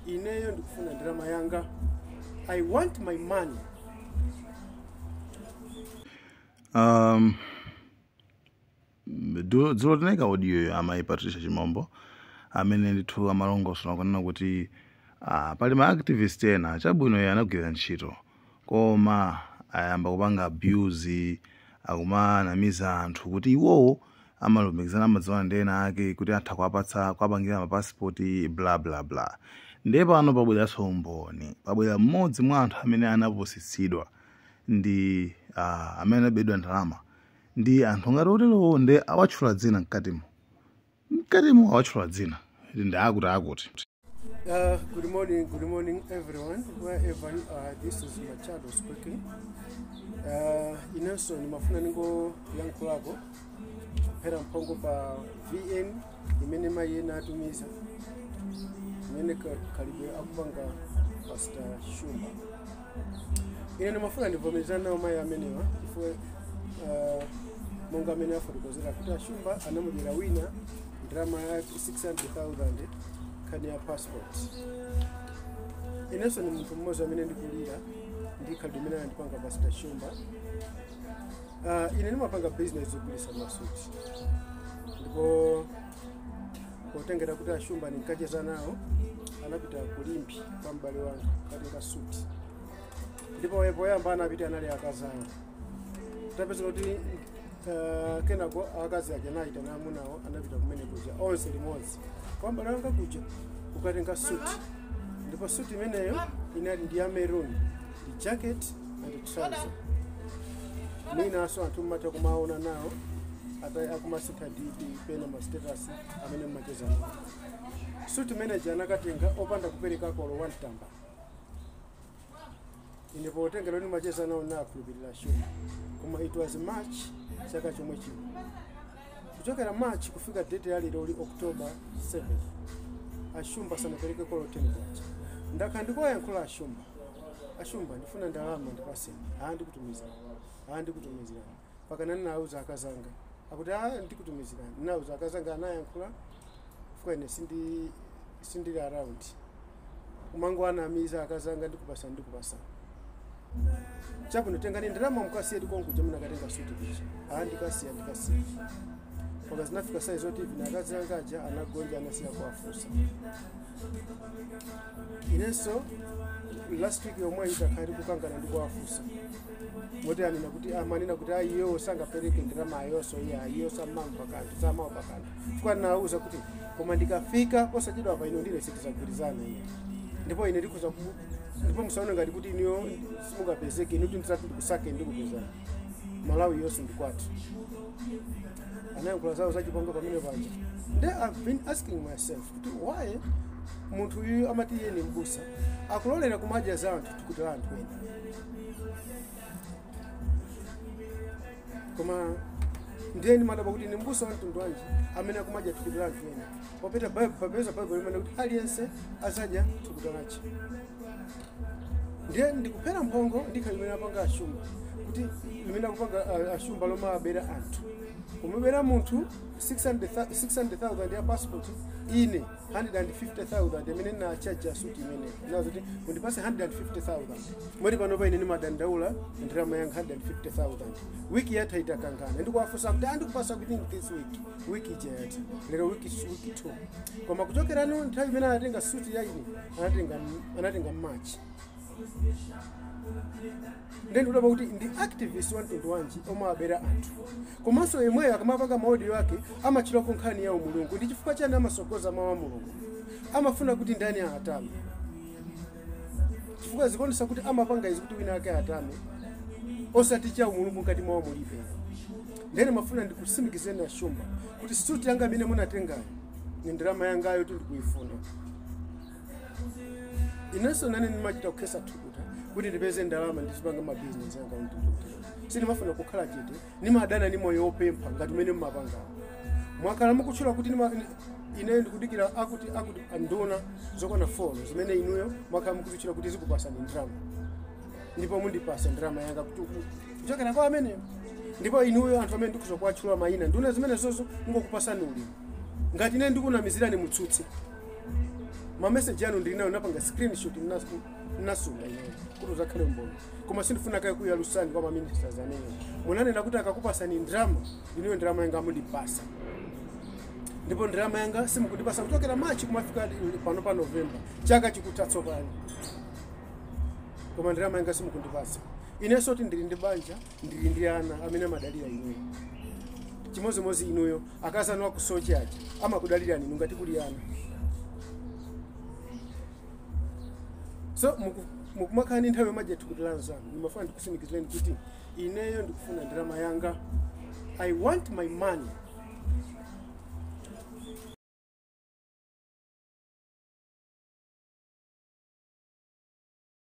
Ineyo ndikufuna ndalama yanga. I want my money. Dzulo tinaika audio ya amayi Patricia Chimombo amene ndithu amalongosola kunena kuti pali ma activist ena chabwino iye anagwira ntchito koma ayamba kupanga abuse, akumanamiza anthu kuti iwowo amalumikizana, amadziwana ndi ena ake kuti atha kuwapatsa, kuwapangira mapasipoti, bla bla bla. Ndiye pano pabweranso umboni, pabwera mmodzi mwa anthu amene anapusitsidwa ndi amene anabedwa ndalama ndi anthu ngati oterowo, ndi awatchula dzina mkatimo awatchula dzina ndi akuti akuti. Good morning, everyone, wherever you are. This is Machado speaking. Inenso nimafuna ningoyankhulako kuphera mphongo pa VN imene mayi ena atumiza, imene khalidwe akupanga Pastor Shumba. Ine ndimafuna ndivomerezane nawo mayi amenewa chifukwa monga amene afotokozera kuti Ashumba anamudyera wina ndalama ya 600,000 nkhani ya passport. Inenso ni munthu mmodzi amene ndikulira ndi khalidwe imene anandipanga Pastor Shumba. Ine ndimapanga business yogulitsa masuti, ndipo potengera kuti Ashumba ndinkacheza nawo, anapita ku Limbe kwa m'bale wanga kukatenga suti, ndipo poyamba anapita anali akazi awo. Tapeza kuti kenako akazi aja anayitana amunawo, anapita kumene kuja onse limodzi kwa m'bale wanga kuja kukatenga suti, ndipo suti imeneyo inali ndi ya maroon, ndi jacket and trouser. Mwinanso anthu mmatha kumaona nawo akumasintha DP pena ma status amene mmacheza nawo. Suti manager anakatenga opanda kupereka kolo 1 tambala. Ine potengera kuti macheza nawo nakhulupirira Shumba, koma it was March chaka chomwe chino. Kuchokera March kufika date ya lero uli October 7, Ashumba sanapereke kolo 10 kwacha. Ndakhala ndikuwayankhula Ashumba, "Ashumba, ndifuna ndalama, ndipaseni." "Ah, ndikutumizirani, ah, ndikutumizirani." Pakana ndinawuza akazanga akuti, "Ah, ndikutumizirani." Ndinawuza akazanga, anayankhula chifukwa ine sindili around. Kumango anamiza akazanga, "Ndikupasani, ndikupasani." "Chabwino, tengani ndalama mukasiye konkuja munakatenga suti kuja." "Ah, ndikasiya, ndikasiya." Paka zinafika size oti even akazi anga aja anagonja, anasiya kuwafunsa. Inenso last week yomwe itakhala tikukangana ndikuwafunsa, moti anena kuti, amanena kuti ayiyo sangapereke ndalama ayonso, iye ayiyo samamva kanthu, samaopa kanthu, chifukwa ndinawuza kuti koma ndikafika posachedwa pa ino ndine sitizagwirizana iye, ndipo ine ndikhoza ndipo musaone ngati kuti iniyo simungapezeke, inu kuti ndisati ndikusake ndikupezani, Malawi yonse ndikwathu. Anayankhula zawo zachipongwe pamene paja. Nde I've been asking myself kuti why munthu uyu amati iye ni mbusa akulolera kumadya za anthu, thukuta la anthu ena? Koma ndiye ndimadabwa kuti ni mbusa wa mtundu wanji amene akumadya thukuta la anthu ena, popeza Bible imanena kuti aliyense azadya thukuta lache. Ndiye ndikuphera mphongo ndikhala limene apanga Ashumba, kuti limene akupanga Ashumba lomabera anthu, kumubera munthu 600,000 ya passport, ine 150,000 imene nachaja suti imene nazoti mundipase 150,000. Moti panopa ine ndimadandaula ndalama yanga 150,000. Wiki yatha itakangana ndikuwafunsa kuti andikupasa within this week, wiki ija yatha, lero wiki 2. Koma kuchokerano nthawi imene anatenga suti ya ine, anatenga March. Ndiye ndikudabwa kuti ndi activist wa mtundu wanji omwe abera anthu, komanso yemweyo akamapanga ma audio ake amatchulako nkhani ya umulungu. Ndi chifukwa chani amasogoza mawu a Mulungu? Amafuna kuti ndani atame? Chifukwa zikuonesa kuti amapanga izi kuti wina ake atame, osati cha umulungu ngati mwawo mulibe. Ndene mafuna ndikusimikizeni Ashumba kuti suti yanga imene munatengayo ni ndalama yangayo kuti ndikuifuna. Inenso nane ndimachita kukhesa thukuta kuti ndipeze ndalama ndizipanga mabizinesi anga mtundu. Sindimafuna kukhala chete, nimadana ni moyo wopempha ngati umene mmapangawo. Mwakhala mukutchula kuti ineyo ndikudikira akuti anduna zokwana 4 zimene inuyo mwakhala mukuzitchula kuti zikupasani ndalama, ndipo mundipasa ndalama yanga kuchokera kwa ameneyo. Ndipo inuyo anthu amene ndikuza kuwatchula mayina nduna zimene zozo, ngokupasani ulemu. Ngati ine ndikunamizirani, mutsutse. Mameseji anu ndili nayo, napanga screenshot, nasunga ineyo kuti uzakhale mboni, koma sindifuna kaye kuyalusani kwa maministers amenewo. Munanena kuti akakupasani ndrama, ineyo ndrama yanga mundipasa, ndipo ndrama yanga simukundipasa kuchokera March kumafika pano pa November, chaka chikutha tsopano, koma ndrama yanga simukundipasa. Inenso ti ndili ndi banja, ndili ndi ana amene amadalira ineyo. Chimozimozi inuyo, akazanu akusoche aja amakudalirani inu ngati kuli ana. So mukumakhala ndi nthawi yomadya thukuta la anzanu. Ndimafuna ndikusimikizireni kuti ineyo ndikufuna ndalama yanga. I want my money.